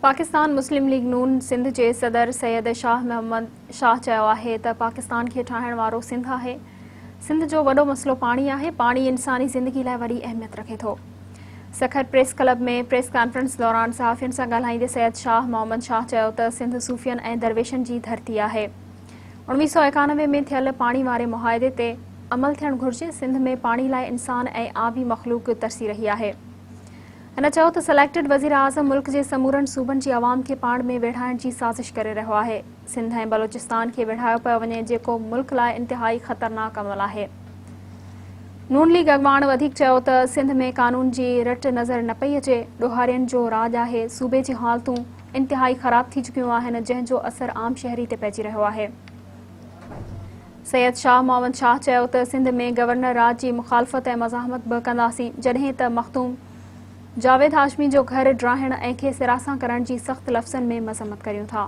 Pakistan Muslim league نون سنڌ جي صدر سيد شاهه محمد شاهه چيو آهي ته پاڪستان کي ٺاهڻ وارو سنڌ آهي، سنڌ جو وڏو مسئلو پاڻي آهي، پاڻي انساني زندگي لاء وڏي اهميت رکي ٿو. Sukkur press club ۾ press conference دوران صحافين سان ڳالهائيندي سيد شاهه محمد شاهه چيو ته سنڌ صوفين ۽ درويشن جي ڌرتي آهي، 1991 ۾ ٿيل پاڻي واري معاهدي تي عمل ٿيڻ گهرجي، سنڌ ۾ پاڻي لاء انسان ۽ آبي مخلوق ترسي رهي آهي. هن چيو ته سليڪٽڊ وزيراعظم ملڪ جي سمورن صوبن جي عوام کي پاڻ ۾ ويڙهائڻ جي سازش ڪري رهيو آهي، سنڌ ۽ بلوچستان کي ويڙهايو پيو وڃي جيڪو ملڪ لاء انتهائي خطرناڪ عمل آهي. نون ليگ اڳواڻ وڌيڪ چيو ته سنڌ ۾ قانون جي رٽ نظر نه پئي اچي، ڏوهارين جو راڄ آهي، صوبي جي حالتون انتهائي خراب ٿي چڪيون آهن جنهن جو اثر عام شهري تي پئجي رهيو آهي. سيد شاهه محمد شاهه چيو ته سنڌ ۾ گورنر راڄ جي مخالفت ۽ مزاحمت به ڪنداسين، جڏهن ته مخدوم جاويد هاشمي جو گهر ڊاهڻ ۽ کيس هراسان ڪرڻ جي سخت لفظن ۾ مذمت ڪريون ٿا.